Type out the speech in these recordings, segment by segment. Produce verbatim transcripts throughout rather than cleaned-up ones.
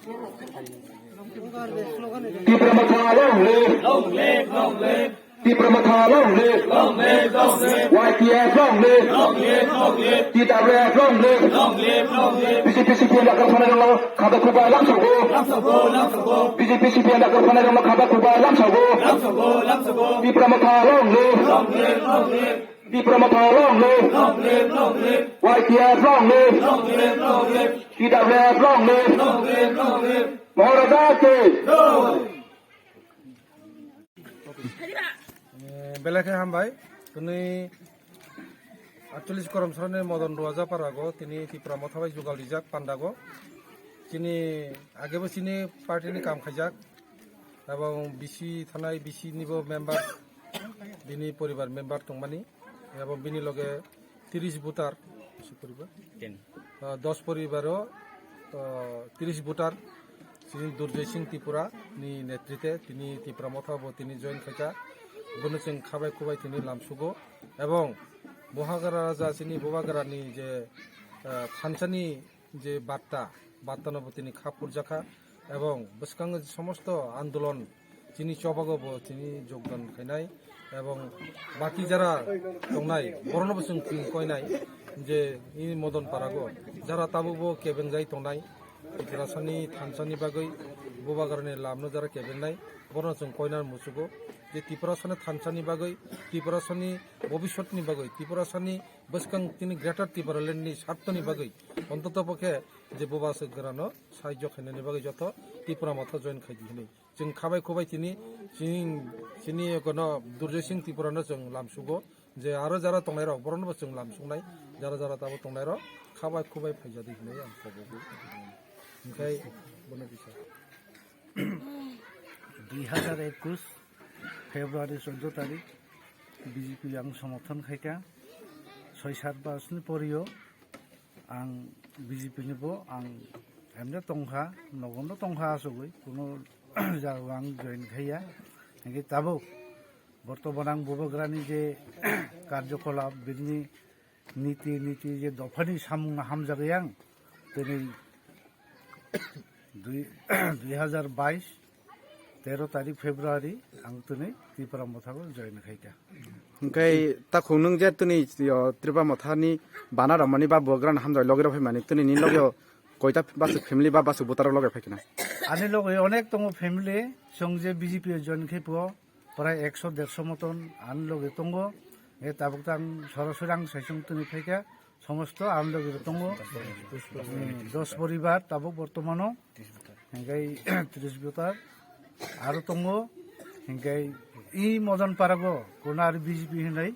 Tipra Motha long live. Long live, long live. Tipra Motha long live. Long live, long live. Y T F long live. Long live, long live. T W F long live. Long live, long live. B J P C P M dakar phanai rokno khada kuba lamsago. Lamsago, lamsago. B J P C P M dakar phanai rokno khada kuba lamsago. Lamsago, lamsago. Tipra Motha long live. Long live, long live. Tipra Motha long live. Long live, long live. Y T F long live. Long live, long live. T W F long live. Long live, long live. Maharaja ki. Jai. Eh, belai khe hambai. Tini aitchollish Koromsrani Modon Ruaja parago tini Tipra Motha bai jugal rijak pandago. Chini agebo chini party ni kam khaijak. Ebong B C thanai B C nibo member, bini poribar member tongmani, ebong bini loge tris voter, bisi poribar? Ten. Ah, dos poribaro, ah, tris voter, chini Durjoy Singh Tripura ni netrite tini Tipra Motha bo tini join khaika, bono chwng khabai khubai tini lamsugo, ebong Bubagra raja chini Bubagra ni je, ah, thansani je batta, battano bo tini kha phurjakha, ebong bwskango je somosto andolon chini chobago bo tini jogdan khainai, ebong baki jara tongnai, borokno bo chwng chwng koinai je ini Modon Parago jara tabukbo kebengjai tongnai, Tiprasani thansani bagwi, Bubagrani lamno jara kebengnai, borokno chwng koina muchugo je Tiprasani thansani bagwi, Tiprasani bobiswtni bagwi, Tiprasani bwskang tini Greater Tipraland ni sartoni bagwi, ontoto pokhe je Bubagrano sahajyo khainani bagwi joto Tipra Motha join khai di hinwi. Chwng khabai khubai tini chini, chini kono Durjoy Singh Tripura no chwng lamsugo je aro jara tongnai rok borokno bo chwng lamsuknai, jara jara tabo tongnai rok khabai khubai phaijadi hinwi ang kobogo. Hinkhe bono bisa. Dui hazar ekush February choddo tarik B J P ang somorthon khaikha. Soi sat bosni porio ang B J P ni bo ang emne tongkha, nogono tongkha asogwi, kuno jaga ang join khaiya. Hinkhe tabuk bortoman ang Bubagrani je karjokolap, bini niti, niti je dophani samung hamjagwi ang tini dui, dui hazar bais, tero tarik February ang tini Tipra Mothao join khaikha. Hinkhe takhuk nwng je tini, yo, Tipra Mothani bana rwmani ba Bubagrani hamjagwi logi rw phaimani tini nini logio koita basuk family ba basuk voter logi phaikha na? Ani logi onek tongo family, chwng je B J P o join khai phuo, prai ekso derso moton ani logi tongo. E tabuk tang sorasori ang saisung tini phaikha. Somosto ang logi tongo, eh, dos poribar tabuk bortomano, hinkhe tris voter aro tongo, hinkhe i Modon Parago kuno aro B J P hinwi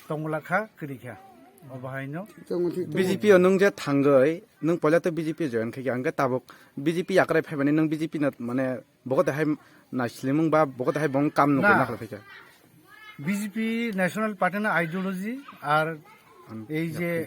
tongla kha, kwrwi kha. Obo haino. B J P o nwng je thangwi, nwng poila to B J P join khaikha, hinkhe tabuk B J P yakrai phaimani nwng B J P no mane Bogo de hai naislimung ba bogo de hai bong kam nugwi na khlai phaikha. B J P National Party ni ideology ar ei je